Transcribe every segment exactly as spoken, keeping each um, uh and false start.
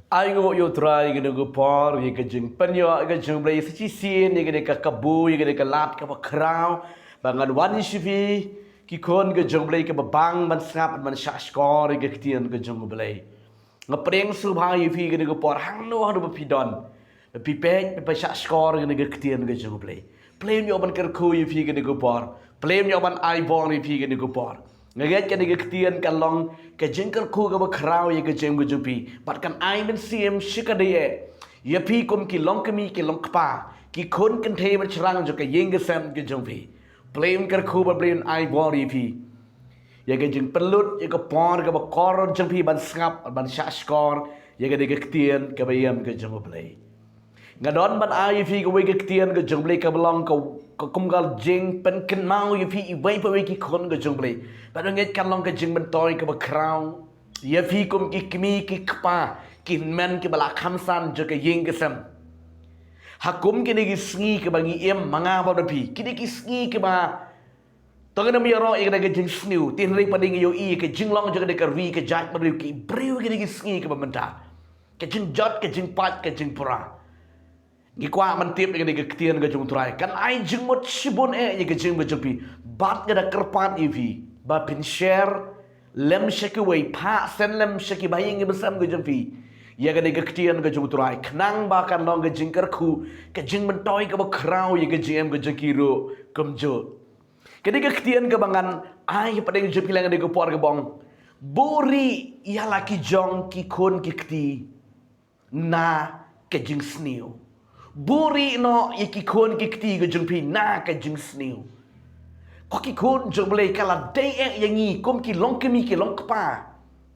Ai nguh ïa U Trai ïa kane ka por, ïa ka jingpynïoh ïa ka jong U Blei, sa shisien ïa kane ka kabu, ïa kane ka lad kaba khraw ba ngan wan sha phi, ki khun ka jong U Blei, kaba bang ban sngap, ban shahshkor ïa ka ktien ka jong U Blei. Nga pdiang sngewbha ïa phi ïa kane ka por, hangno hangno ba phi don, ba phi peit, ba phi shahshkor ïa kane ka ktien ka jong U Blei. Blei un ïoh ban kyrkhu ïa phi ïa kane ka por. Blei un ïoh ban ai bor ïa phi ïa kane ka por. Nga ngeit kane ka ktien kan long ka jingkyrkhu kaba khraw ïa ka jingim ka jong phi, bad kan ai mynsiem shikatdei ïa phi kum ki longkmie ki longkpa, ki khun kynthei bashynrang jong ka ïing ka sem ka jong phi. Blei un kyrkhu bad Blei un ai bor ïa phi ïa ka jingpynlut ïa ka por kaba kor jong phi ban sngap, ban shahshkor ïa kane ka ktien kaba ïem ka jong U Blei. Nga don ban ai ïa phi kawei ka ktien ka jong U Blei kaba long ka, ka kum ka jingpynkynmaw ïa phi iwei pa iwei ki khun ka jong U Blei. Bad nga ngeit kan long ka jingmyntoi kaba khraw ïa phi kum ki kmie ki kpa, ki hynmen kiba la kham san jong ka ïing ka sem. Ha kum kine ki sngi kiba ngi im ma nga bad ma phi, kine ki sngi kiba to ngin ym ïaroh ïa kane ka jingsniew, hynrei pat ngi ïohi ïa ka jinglong jong kane ka ri ka jaitbynriew, ki briew kine ki sngi kiba mynta. Ka jingjot, ka jingpait, ka jingpura. Ngi kwah ban tip ïa kane ka ktien ka jong U Trai, kan ai jingmut shibun eh ïa ka jingim ka jong phi. Bad nga da kyrpad ïa phi ba phin share lem sha kiwei, phah send lem sha ki bahaïing ki basem ka jong phi ïa kane ka ktien ka jong U Trai, khnang ba kan long ka jingkyrkhu, ka jingmyntoi kaba khraw ïa ka jingim ka jong ki ruh kumjuh. Kane ka ktien kaba ngan ai hapdeng jong phi lang kane ka por kaba ong, buhrieh ïa la ki jong ki khun ki kti na ka jingsniew. Buhrieh noh ïa ki khun ki kti ka jong phi na ka jingsniew. Ko ki khun jong U Blei, ka la dei eh ïa ngi kum ki longkmie ki longkpa,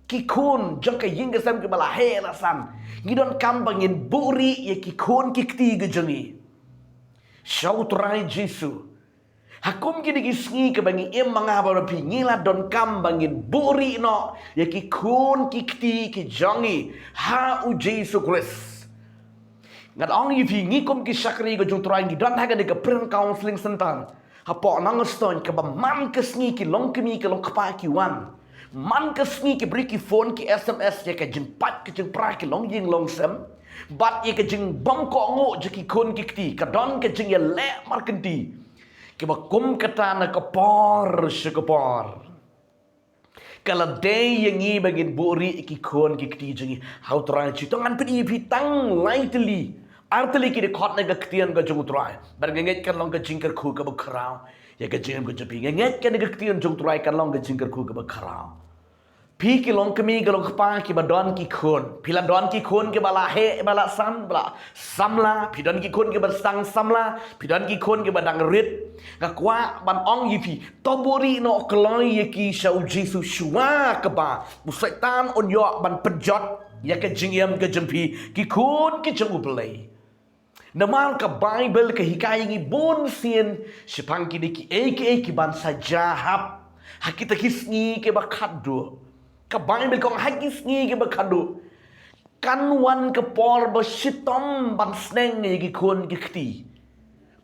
ki khun jong ka ïing ka sem kiba la heh la san, ngi donkam ba ngin buhrieh ïa ki khun ki kti ka jong ngi sha U Trai Jisu. Ha kum kine ki sngi kiba ngi im ma nga bad ma phi, ngi la donkam ba ngin buhrieh noh ïa ki khun ki kti ki jong ngi ha U Jisu Khrist. Nga da ong ïa phi, ngi kum ki shakri ka jong U Trai ngi don ha kane ka Prayer Counseling Center hapoh Nongstoiñ, kaba man ka sngi ki longkmie ki longkpa ki wan. Man ka sngi ki briew ki phone ki S M S ïa ka jingpait ka jingpra, ki longïing longsem, bad ïa ka jingbymkohnguh jong ki khun ki kti. Ka don ka jingïaleh markynti kaba kum kata na ka por sha ka por. Ka la dei ïa ngi ba ngin buhrieh ïa ki khun ki kti jong ngi ha U Trai Jisu. To ngan pyni ïa phi tang lai tylli, ar tylli ki dkhot na ka ktien ka jong U Trai. Bad nga ngeit kan long ka jingkyrkhu kaba khraw ïa ka jingim ka jong phi. Nga ngeit kane ka ktien jong U Trai kan long ka jingkyrkhu kaba khraw. Phi ki longkmie ki longkpa kiba don ki khun, phi la don ki khun kiba la heh ba la san, ba la samla, phi don ki khun kiba sdang samla, phi don ki khun kiba dang rit. Nga kwah ban ong ïa phi, to buhrieh noh kloi ïa ki sha U Jisu shuwa kaba U Soitan un ïoh ban pynjot ïa ka jingim ka jong phi, ki khun ki jong U Blei. Namar ka Baibl ka hikai ïa ngi bun sien shaphang kine kiei kiei kiban sa jia hap ha kita ki sngi kiba khatduh. Ka Baibl ka ong ha ki sngi kiba khatduh kan wan ka por ba shitom ban sneng ïa ki khun ki kti.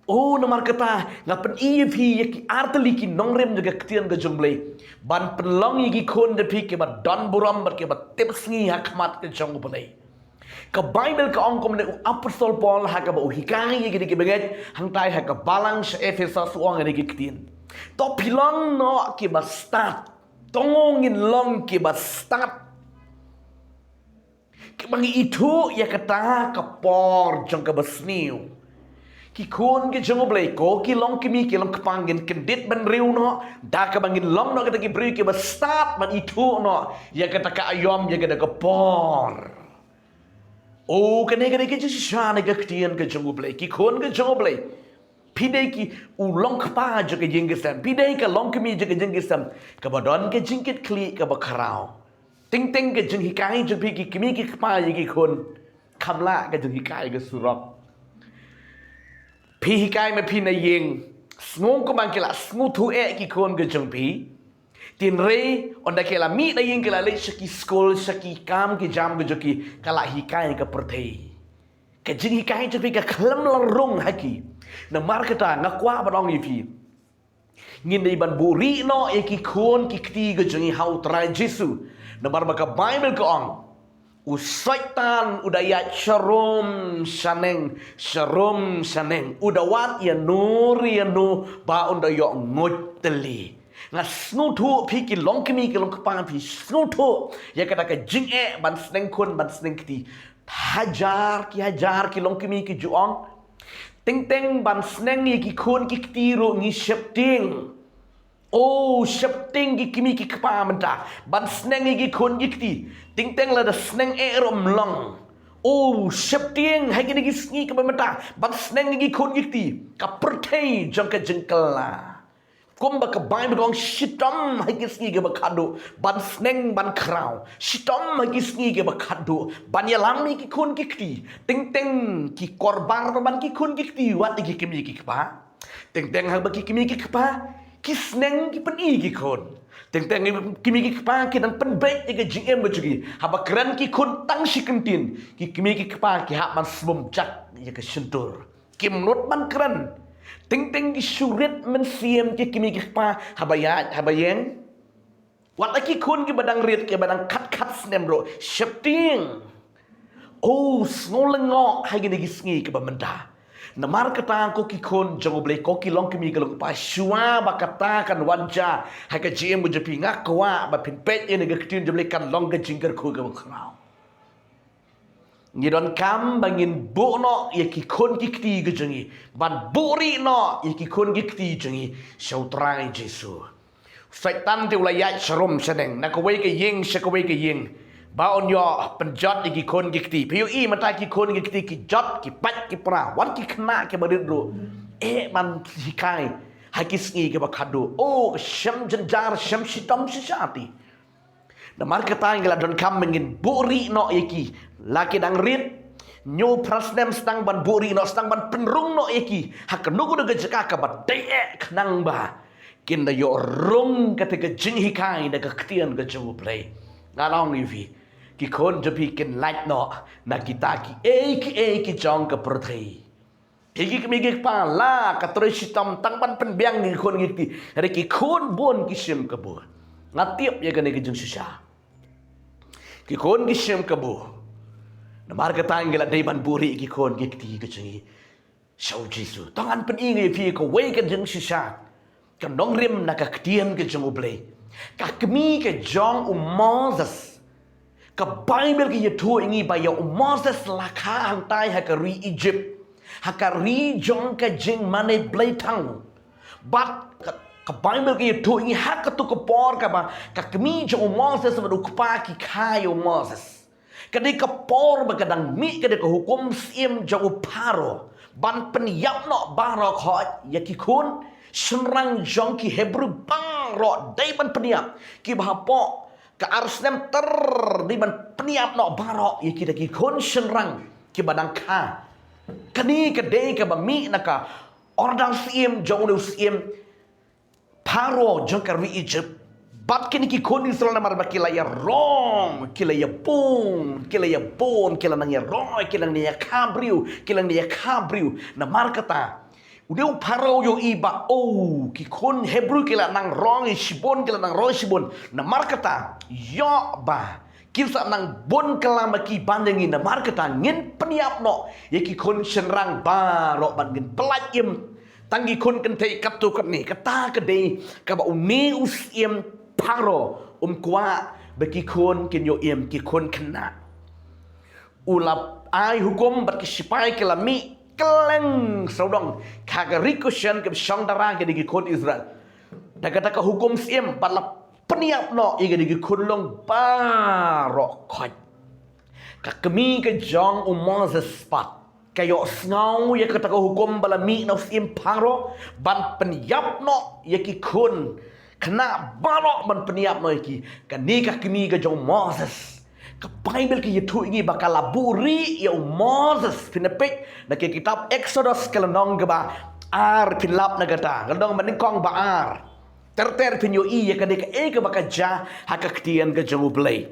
O, namar kata nga pyni ïa phi ïa ki ar tylli ki nongrim jong ka ktien ka jong U Blei ban pynlong ïa ki khun jong phi kiba don burom bad kiba tip sngi ha khmat ka jong U Blei. Ka Baibl ka ong kumne, u Apostol Paul ha kaba u hikai ïa kine ki bangeit hangtai ha ka balang sha Ephesos, u ong ïa kine ki ktien. To phi long noh kiba stad. To ngin long kiba stad, kiba ngi ithuh ïa kata ka por jong kaba sniew. Ki khun ki jong U Blei, ko ki longkmie ki longkpa, ngin kyndit bynriew noh da kaba ngin long noh kita ki briew kiba stad ban ithuh noh ïa kata ka aïom, ïa kata ka por. O, kane ka dei ka jingshisha na ka ktien ka jong U Blei. Ki khun ki jong U Blei, phi dei ki, u longkpa jong ka ïing ka sem, phi dei ka longkmie jong ka ïing ka sem, kaba don ka jingkitkhlieh kaba khraw. Teng teng ka jinghikai jong phi ki kmie ki kpa ïa ki khun, kham lah ka jinghikai ka surok. Phi hikai ma phi na ïing, sngew kumba ki la sngewthuh eh ki khun ki jong phi. Hynrei ynda ki la mih na ïing, ki la leit sha ki skul, sha ki kam ki jam ki jong ki, ka la hikai ka pyrthei. Ka jinghikai jong phi ka khlem la rung ha ki. Namar kata nga kwah ban ong ïa phi, ngin dei ban buhrieh noh ïa ki khun ki kti ki jong ngi ha U Trai Jisu. Namar ba ka Baibl ka ong, U Soitan u da ïaid sharum shaneng, sharum shaneng. U da wad ïano re ïano ba un da ïoh nguid tylli. Nga sngewthuh phi ki longkmie ki longkpa phi sngewthuh ïa kata ka jingeh ban sneng khun ban sneng kti. Hajar ki hajar ki longkmie ki ju ong, teng teng ban sneng ïa ki khun ki kti ruh ngi sheptieng. O, sheptieng ki kmie ki kpa mynta ban sneng ïa ki khun ki kti. Teng teng lada sneng eh ruh ym long. O, sheptieng ha kine ki sngi kaba mynta ban sneng ïa ki khun ki kti. Ka pyrthei jong ka jingkylla. Kumba ka Baibl ka ong, shitom ha ki sngi kiba khadduh ban sneng ban khraw. Shitom ha ki sngi kiba khadduh ban ïalam ïa ki khun ki kti. Teng teng ki kyrpad ban ki khun ki kti wat ïa ki kmie ki kpa. Teng teng haba ki kmie ki kpa ki sneng ki pyni ki khun. Teng teng ki kmie ki kpa ki dang pynbeit ïa ka jingim ka jong ki. Haba kren ki khun tang shi kyntien, ki kmie ki kpa ki hap ban sbun jak ïa ka shyntur. Kim nud ban kren. Teng teng ki shu rit mynsiem ki kmie ki kpa haba ïaid haba ïeng. Wat la ki khun kiba dang rit kiba dang khat khat snem ruh sheptieng. O, sngew lyngngoh ha kine ki sngi kiba mynta. Namar kata ko ki khun jong U Blei, ko ki longkmie ki longkpa, shuwa ba kata kan wan jia ha ka jingim ka jong phi, nga kwah ba phin peit ïa kane ka ktien jong U Blei kan long ka jingkyrkhu kaba khraw. Ngi donkam ba ngin buh noh ïa ki khun ki kti ki jong ngi, ban buhrieh noh ïa ki khun ki kti jong ngi sha U Trai Jisu. Soitan te u la ïaid sharum shaneng, na kawei ka ïing sha kawei ka ïing, ba un ïoh pynjot ïa ki khun ki kti. Phi ïohi mynta ki khun ki kti ki jot, ki pait, ki pra, wat ki khynnah kiba rit ruh eh ban hikai ha ki sngi kiba khadduh. O, shem jynjar, shem shitom shisha te. Namar kata ngi la donkam ba ngin buhrieh noh ïa ki. La ki dang rit, hynñiew phra snem, sdang ban buhrieh noh, sdang ban pynrung noh ïa ki ha kano kano ka jaka kaba dei eh, khnang ba kin da ïoh rung kata ka jinghikai na ka ktien ka jong U Blei. Nga ong ïa phi, ki khun jong phi kin lait noh na kita kiei kiei ki jong ka pyrthei. Phi ki kmie ki kpa, la ka trei shitom tang ban pynbiang ki khun ki kti. Hynrei ki khun bun ki shim kabu. Nga tip ïa kane ka jingshisha. Ki khun ki shim kabu. Namar kata ngi la dei ban buhrieh ki khun ki kti ka jong ngi sha U Jisu. To ngan pyni ïa phi kawei ka jingshisha. Ka nongrim na ka ktien ka jong U Blei. Ka kmie ka jong u Moses. Ka Baibl ka ïathuh ïa ngi ba ïa u Moses la kha hangtai ha ka ri Egypt, ha ka ri jong ka jingmane blei thaw. Bad ka, ka Baibl ka ïathuh ïa ngi ha kato ka por kaba ka kmie jong u Moses bad u kpa ki kha ïa u Moses. Ka dei ka por ba ka dang mih ka dei ka hukum syiem jong u Pharaoh ban pynïap noh baroh khoit ïa ki khun shynrang jong ki Hebru baroh, dei ban pynïap. Kiba hapoh ka ar snem ter dei ban pynïap noh baroh ïa kita ki khun shynrang kiba dang kha. Kane ka dei kaba mih na ka order syiem jong une u syiem Pharaoh jong ka ri Egypt. Bad kine ki khun Israel namar ba ki la ïaroi, ki la ïabun, ki la ïabun, ki la nang ïaroi, ki la nang ïakha briew, ki la nang ïakha briew. Namar kata, une u Pharaoh u ïohi ba, o, ki khun Hebru ki la nang roi shibun, ki la nang roi shibun. Namar kata, ïoh ba kin sa nang bun kylla ma ki ban ïa ngi, namar kata ngin pynïap noh ïa ki khun shynrang baroh ban ngin pyllait im. Tang ki khun kynthei katto katne, kata ka dei kaba une u syiem Pharaoh um kwah ba ki khun kin ïoh im, ki khun khynnah. U la ai hukum bad ki shipai ki la mih kylleng sawdong ha ka ri Goshen, ki shong dara ki dei ki khun Israel. Da kata ka hukum syiem bad la pynïap noh ïa ki dei ki khunlung baroh khoit. Ka kmie ka jong u Moses pat ka ïohsngew ïa kata ka hukum ba la mih na u syiem Pharaoh ban pynïap noh ïa ki khun khynnah baroh, ban pynïap noh ïa ki. Kane ka kmie ka jong u Moses, ka Baibl ka ïathuh ïa ngi ba ka la buhrieh ïa u Moses. Phin peit na ka kitab Exodus ka lynnong kaba ar, phin lap na kata, ka lynnong ba nyngkong ba ar. Ter ter phin ïohi ïa kane kaei kaba ka jia ha ka ktien ka jong U Blei.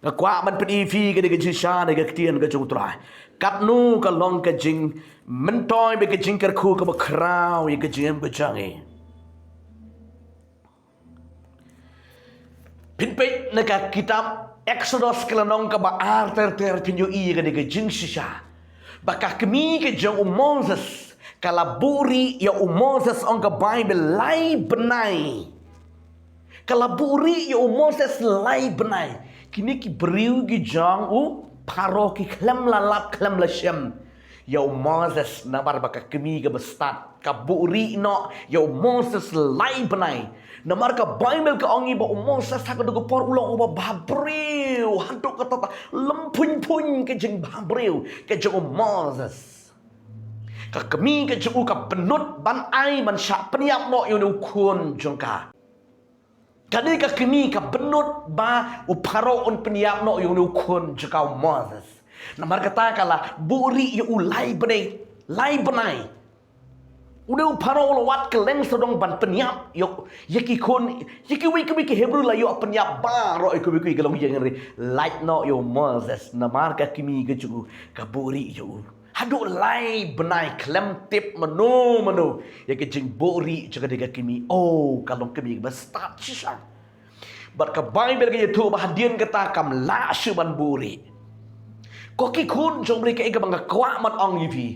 Nga kwah ban pyni ïa phi kane ka jingshisha na ka ktien ka jong U Trai. Katno ka long ka jingmyntoi bad ka jingkyrkhu kaba khraw ïa ka jingim ka jong ngi. Phin peit na ka kitab Exodus ka lynnong kaba ar ter ter phin ïohi ïa kane ka jingshisha. Ba ka kmie ka jong u Moses ka la buhrieh ïa u Moses ong ka Bible lai bnai. Ka la buhrieh ïa u Moses lai bnai. Kine ki briew ki jong u Pharaoh ki khlem la lap khlem la shem ïa u Moses namar ba ka kmie kaba stad ka buhrieh noh ïa u Moses lai bnai. Namar ka Bible ka ong ïa ba u Moses ha kato ka por u long uba bha briew haduh katta, lem phuiñ phuiñ ka jingbha briew ka jong u Moses. Ka kmie ka jong u ka bynnud ban ai ban shah pynïap noh ïa une u khun jong ka. Kane ka kmie ka bynnud ba u Pharaoh un pynïap noh ïa une u khun jong ka u Moses. Namar kata ka la buhrieh ïa u lai bnai, lai bnai. Une u Pharaoh u la wad kylleng sawdong ban pynïap ïa, ïa ki khun, ïa kiwei kiwei ki Hebru la ïoh pynïap baroh ïa kiwei kiwei ki longïing, hynrei lait noh ïa u Moses namar ka kmie ka jong u ka buhrieh ïa u. Haduh lai bnai khlem tip mano mano ïa ka jingbuhrieh jong kane ka kmie. Oh, ka long kmie kaba stad shisha. Bad ka Bible ka ïathuh ba hadien kata kam lah shuh ban buhrieh. Ko ki khun jong U Blei, kaei kaba nga kwah ban ong ïa phi,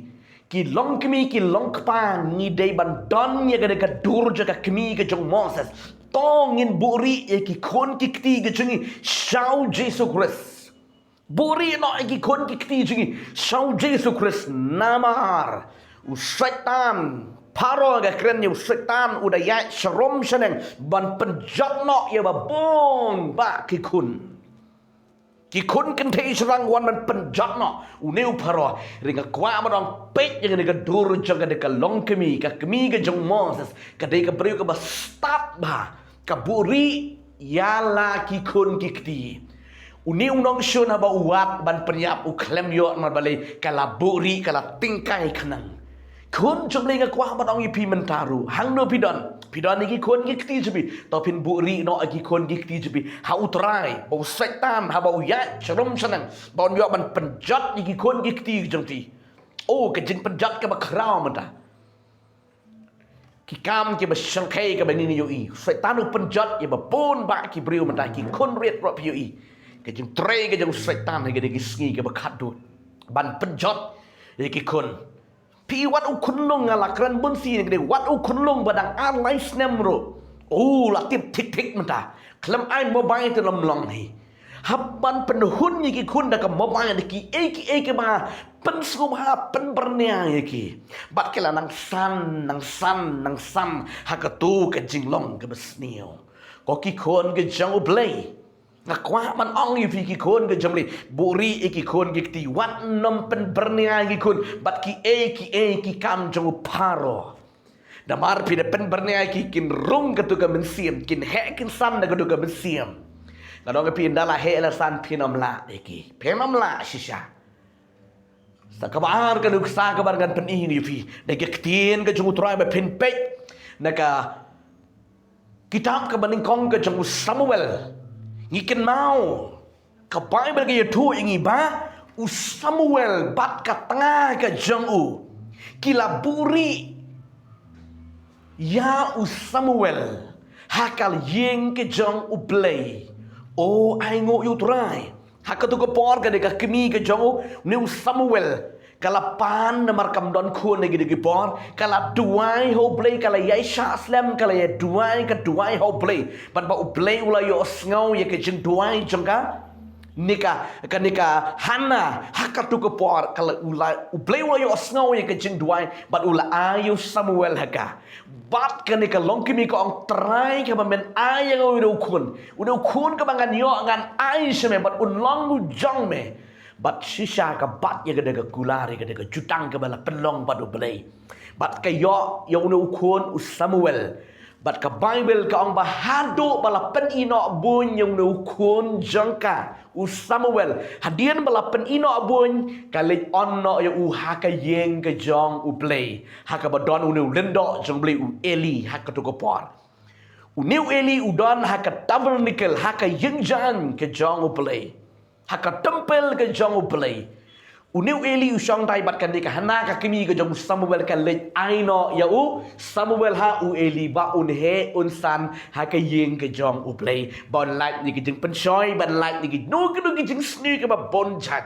ki long kmie ki long kpa ngi dei ban don ïa kane ka dur jong ka kmie ka jong u Moses. To ngin buhrieh ïa ki khun ki kti ka jong ngi sha u Jisu Khrist. Buhrieh noh ïa ki khun ki kti jong ngi sha u Jisu Khrist namar u Soitan, Pharaoh, ka kren ïa u Soitan, u da ïaid sharum shaneng ban pynjot noh ïa ba bun bah ki khun. Ki khun kynthei shynrang wan ban pynjot noh. Une u Pharaoh, hynrei nga kwah ban ong, peit ïa kane ka dur jong kane ka long kmie, ka kmie ka jong u Moses, ka dei ka briew kaba stad bha. Ka buhrieh ïa la ki khun ki kti. Une u nongshun haba u wad ban pynïap u khlem ïoh namar balei, ka la buhrieh, ka la tyngkai khnang. Khun jong U Blei, nga kwah ban ong ïa phi mynta ruh, hangno phi don, phi don ïa ki khun ki kti jong phi, to phin buhrieh noh ïa ki khun ki kti jong phi ha U Trai, ba u Soitan haba u ïaid sharum shaneng ba un ïoh ban pynjot ïa ki khun ki kti jong phi. Oh, ka jingpynjot kaba khraw mynta. Ki kam kiba shangkai kaba ngi ïohi. Soitan u pynjot ïa ba bun bah ki briew mynta, ki khun rit ruh phi ïohi. Ka jingtrei ka jong u Soitan ha kine ki sngi kiba khatduh ban pynjot ïa ki khun. Phi, wat u khunlung, nga la kren bun sien ïa kane, wat u khunlung ba dang ar lai snem ruh u la tip thik thik mynta. Khlem ai mobile te ym long hi. Hap ban pynhun ïa ki khun da ka mobile, da kiei kiei kiba pynsngewbha, pynbyrngia ïa ki. Bad ki la nang san, nang san, nang san ha kato ka jinglong kaba sniew. Ko ki khun ki jong U Blei, nga kwah ban ong ïa phi, ki khun ki jong U Blei, buhrieh ïa ki khun ki kti, wat nym pynbyrngia ïa ki khun bad kiei kiei ki kam jong u Pharaoh. Namar phi da pynbyrngia ïa ki, kin rung kato ka mynsiem, kin heh kin san da kato ka mynsiem. Nga ong ïa phi, ynda la heh la san phin ym lah ïa ki, phin ym lah shisha. Sa kaba ar, ka nuksa kaba ar ngan pyni ïa phi da ka ktien ka jong U Trai ba phin peit na ka kitab kaba nyngkong ka jong u Samuel. Ngi kynmaw, ka Bible ka ïathuh ïa ngi ba u Samuel bad ka tnga ka jong u ki la buhrieh ïa u Samuel ha ka ïing ka jong U Blei. O, ai nguh ïa U Trai. Ha kato ka por ka dei ka kmie ka jong u, une u Samuel, ka la pan namar kam don khun ha kine ki por, ka la duwai ha U Blei, ka la ïai shah slem, ka la ïai duwai, ka duwai ha U Blei. Bad ba U Blei u la ïohsngew ïa ka jingduwai jong ka, ne ka, kane ka Hana, ha kato ka por, ka la, u la, U Blei u la ïohsngew ïa ka jingduwai, bad u la ai ïa u Samuel ha ka. Bad kane ka longkmie ka ong, Trai, kaba men ai ïa nga une u khun, une u khun kaba ngan ïoh ngan ai sha me, bad un long u jong me. Bad shisha ka bat ïa kane ka kular, ïa kane ka jutang kaba la pynlong bad U Blei. Bad ka ïoh ïa une u khun u Samuel. Bad ka Bible ka ong ba haduh ba la pyni noh buiñ ïa une u khun jong ka u Samuel. Hadien ba la pyni noh buiñ, ka leit on noh ïa u ha ka ïing ka jong U Blei, ha kaba don une u lyngdoh jong U Blei u Eli ha kato ka por. Une u Eli u don ha ka tabernacle, ha ka ïing jaiñ ka jong U Blei, ha ka templ ka jong U Blei. Une u Eli u shong tai bad kane ka Hana ka kmie ka jong u Samuel ka leit ai noh ïa u Samuel ha u Eli ba un heh un san ha ka ïing ka jong U Blei, ba un lait na ki jingpynshoi, ban lait na kino kino ki jingsniew kaba bun jait.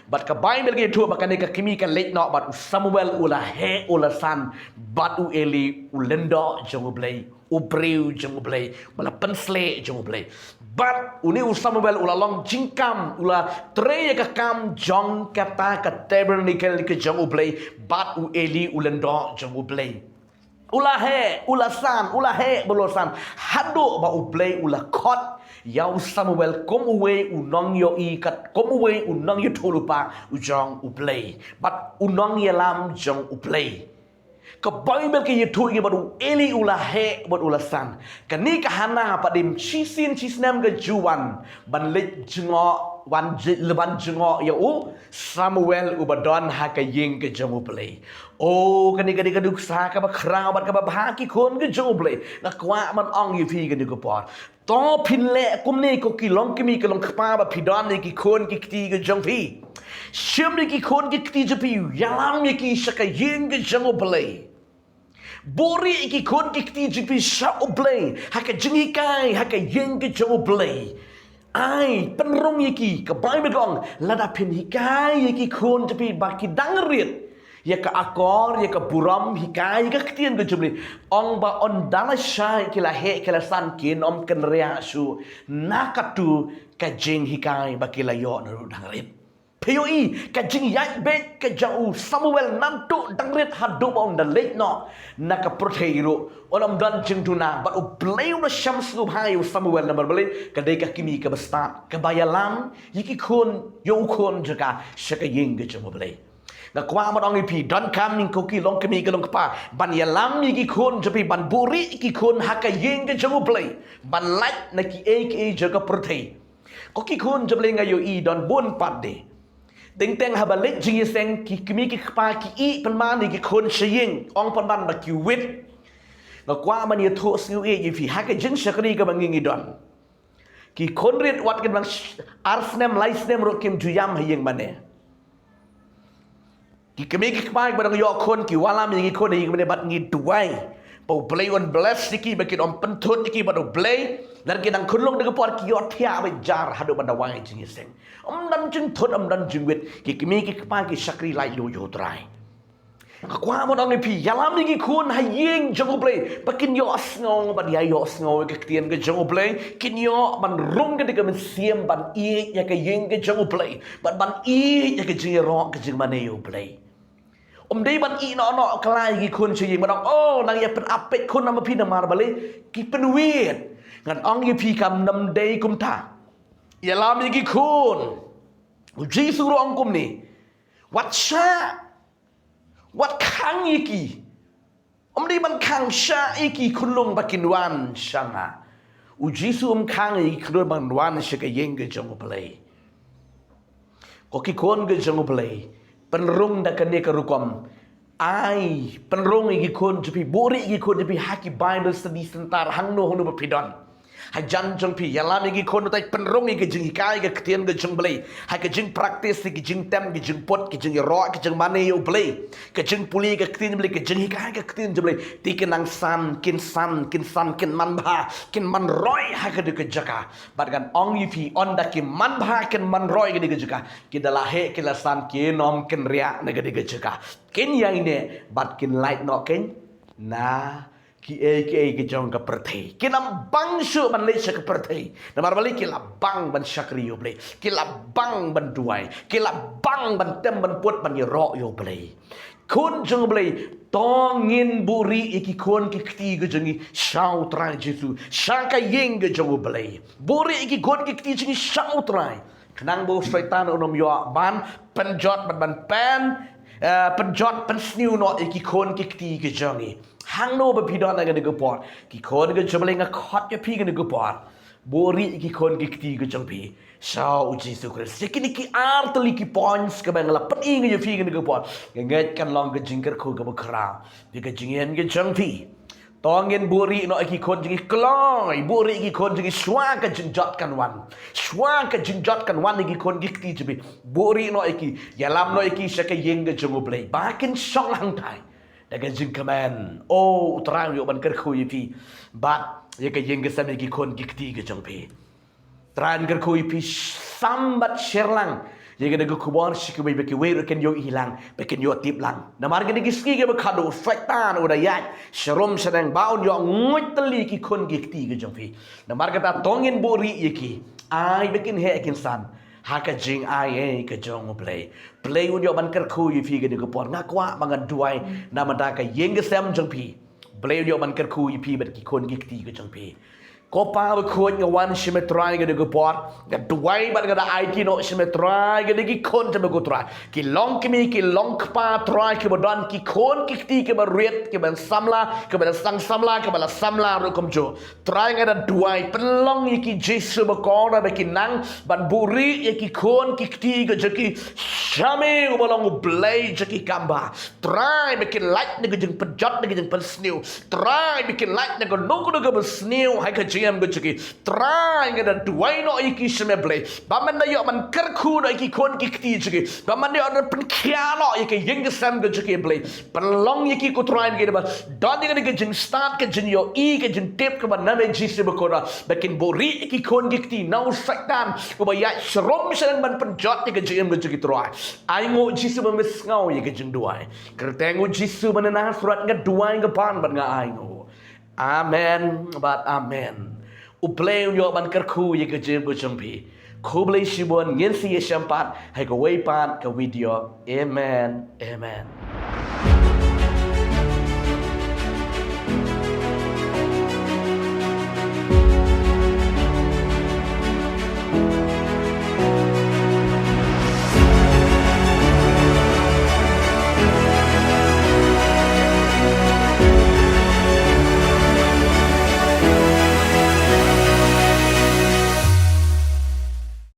Bad ka Baibl ka ïathuh ba kane ka kmie ka leit noh bad u Samuel u la heh u la san bad u Eli u lyngdoh jong U Blei, u briew jong U Blei, ba la pynsleh jong U Blei. Bad une u Samuel u la long jingkam, u la trei ïa ka kam jong kata ka tabernacle ka jong U Blei, bad u Eli u lyngdoh jong U Blei. U la heh u la san, u la heh bad u la san, haduh ba U Blei u la khot ïa u Samuel kum uwei u nongïohi, kat kum uwei u nongïathuhlypa u jong U Blei, bad u nongïalam jong U Blei. Ka Baibl ka ïathuh ïa ngi bad u Eli u la heh bad u la san. Kane ka Hana pat ym shisien shisnem ka ju wan ban leit jngoh, wan ji-, ban jngoh ïa u Samuel uba don ha ka ïing ka jong U Blei. O, kane ka dei ka nuksa kaba khraw bad kaba bha ki khun ka jong U Blei. Nga kwah ban ong ïa phi kane ka por. To phin leh kumne ko ki long kmie ki long kpa ba phi don ïa ki khun ki kti ka jong phi. Shim ïa ki khun ki kti jong phi, ïalam ïa ki sha ka ïing ka jong U Blei. Buhrieh ïa ki khun ki kti jong phi sha U Blei ha ka jinghikai ha ka ïing ka jong U Blei. Ai, pynrung ïa ki, ka Baibl ka ong, lada phin hikai ïa ki khun jong phi ba ki dang rit ïa ka akor, ïa ka burom, hikai ïa ka ktien ka jong U Blei, ong ba ynda la shai ki la heh ki la san kin ym kynriah shuh na katu ka jinghikai ba ki la ïoh naduh dang rit. Phi ïohi ka jingïaid beit ka jong u Samuel naduh dang rit haduh ba un da leit noh na ka pyrthei ruh, un ym don jingduna, bad U Blei u la sham sngewbha ïa u Samuel namar balei, ka dei ka kmie kaba stad, kaba ïalam ïa ki khun, ïa u khun jong ka sha ka ïing ka jong U Blei. Nga kwah ban ong ïa phi, donkam ïa ngi ko ki long kmie ki long kpa ban ïalam ïa ki khun jong phi, ban buhrieh ïa ki khun ha ka ïing ka jong U Blei, ban lait na kiei kiei jong ka pyrthei. Ko ki khun jong U Blei, nga ïohi don bun pat de, teng teng haba leit jingïaseng, ki kmie ki kpa ki ïeh pynban ïa ki khun sha ïing, ong pynban ba ki wit. Nga kwah ban ïathuh sngewbha ïa phi, ha ka jingshakri kaba ngi ngi don, ki khun rit wat kin dang sh-, ar snem lai snem ruh kim ju ïam ha ïing mane. Ki kmie ki kpa ba dang ïoh khun ki wallam ïa ki khun ha ïing mane, bad ngi duwai ba U Blei un bless ïa ki, ba kin ym pynthut ïa ki bad U Blei, lada ki dang khunlung da ka por ki ïohthiah beit jar haduh ban da wai jingïaseng. Ym don jingthut, ym don jingwit, ki kmie ki kpa ki shakri lait luid ïa U Trai. Nga kwah ban ong ïa phi, ïalam ïa ki khun ha ïing jong U Blei ba kin ïohsngew, ban ïa ïohsngew ïa ka ktien ka jong U Blei, kin ïoh ban rung ka dei ka mynsiem ban ïeit ïa ka ïing ka jong U Blei, ban ban ïeit ïa ka jingïaroh ka jingmane ïa U Blei. Ym dei ban ïeh noh noh kylla ïa ki khun sha ïing, ban ong, oh, nang ïa pynap peit khun namar phi, namar balei, ki pynwit. Ngan ong ïa phi, kam nam dei kumta. Ïalam ïa ki khun. U Jisu ruh ong kumne. Wat shah, wat khang ïa ki. Ym dei ban khang, shah ïa ki khunlung ba kin wan sha nga. U Jisu um khang ïa ki khunlung ban wan sha ka ïing ka jong U Blei. Ko ki khun ka jong U Blei, pynrung da kane ka rukom. Ai, pynrung ïa ki khun jong phi, buhrieh ïa ki khun jong phi ha ki Bible study center, hangno hangno ba phi don. Hajan jong phi, ïalam ïa ki khun, utai pynrung ïa ka jinghikai ka ktien ka jong U Blei. Ha ka jingpractice, ka jingtem, ka jingput, ka jingïaroh, ka jingmane ïa U Blei, ka jingpule ka ktien U Blei, ka jinghikai ka ktien jong U Blei. Te kin nang san, kin san, kin san, kin manbha, kin manroi ha kane ka jaka. Bad ngan ong ïa phi, ynda ki manbha, kin manroi ha kane ka jaka, ki da la heh, ki la san, kin ym kynriah na kane ka jaka. Kin ïaineh bad kin lait noh kin na kiei kiei ki jong ka pyrthei. Kin ym bang shuh ban leit sha ka pyrthei. Namar balei? Ki la bang ban shakri ïa U Blei. Ki la bang ban duwai. Ki la bang ban tem ban put ban ïaroh ïa U Blei. Khun jong U Blei, to ngin buhrieh ïa ki khun ki kti ka jong ngi sha U Trai Jisu, sha ka ïing ka jong U Blei. Buhrieh ïa ki khun ki kti jong ngi sha U Trai. Khnang ba u Soitan un ym ïoh ban pynjot, ban, ban pyn, eh, pynjot, pynsniew noh ïa ki khun ki kti ki jong ngi. Hangno ba phi don ha kane ka por, ki khun ka jong U Blei, nga khot ïa phi ha kane ka por, buhrieh ïa ki khun ki kti ki jong phi sha U Jisu Khrist. Ïa kine ki ar tylli ki points kiba nga la pyni ïa phi ha kane ka por, nga ngeit kan long ka jingkyrkhu kaba khraw ïa ka jingim ka jong phi. To ngin buhrieh noh ïa ki khun jong ngi, kloi, buhrieh ïa ki khun jong ngi shuwa ka jingjot kan wan. Shuwa ka jingjot kan wan ïa ki khun ki kti jong phi. Buhrieh noh ïa ki, ïalam noh ïa ki sha ka ïing ka jong U Blei. Ba kin shong hangtai da ka jingkmen. O, U Trai u ïoh ban kyrkhu ïa phi bad ïa ka ïing ka sem, ïa ki khun ki kti ka jong phi. Trai un kyrkhu ïa phi, sam bad share lang ïa kane ka khubor sha kiwei, ba kiwei ruh kin ïohi lang, ba kin ïoh tip lang. Namar kine ki sngi kiba khadduh, Soitan u da ïaid sharum shaneng ba un ïoh nguid tylli ki khun ki kti ka jong phi. Namar kata to ngin buhrieh ïa ki, ai ba kin heh kin san ha ka jingai ei ka jong U Blei. Blei un ïoh ban kyrkhu ïa phi kane ka por. Nga kwah ba ngan duwai namar da ka ïing ka sem jong phi. Blei un ïoh ban kyrkhu ïa phi bad ki khun ki kti ka jong phi. Ko Pa bakhuid, nga wan sha me Trai kane ka por. Nga duwai bad nga da aiti noh sha me Trai kine ki khun jong me ko Trai. Ki long kmie, ki long kpa Trai, kiba don ki khun ki kti kiba rit, kiba samla, kiba la sdang samla, kiba la samla ruh kumjuh. Trai nga da duwai, pynlong ïa ki Jisu bakhuid, ba kin nang ban buhrieh ïa ki khun ki kti ka jong ki sha me uba long U Blei jong ki kam bha. Trai ba kin lait na ka jingpynjot, na ka jingpynsniew. Trai ba kin lait na kano kano kaba sniew ha ka jingim ka jong ki. Trai nga da duwai noh ïa ki sha me Blei, ba men da ïoh ban kyrkhu noh ïa ki khun ki kti jong ki, ba men da ïoh ban pynkhiah noh ïa ka ïing ka sem ka jong ki Blei. Pynlong ïa ki ko Trai ba kin da don ïa ka jingstad, ka jingïohi, ka jingtip kaba na me Jisu bakhuid, ba kin buhrieh ïa ki khun ki kti na u Soitan uba ïaid sharum shaneng ban pynjot ïa ka jingim ka jong ki Trai. Ainguh Jisu ba me sngew ïa ka jingduwai. Kyrteng u Jisu ba na Nasareth nga duwai, nga pan bad nga ainguh. Amen bad amen. U Blei un ïoh ban kyrkhu ïa ka jingim ka jong phi. Khublei shibun, ngin sa ïashem pat ha kawei pat ka video. Amen. Amen.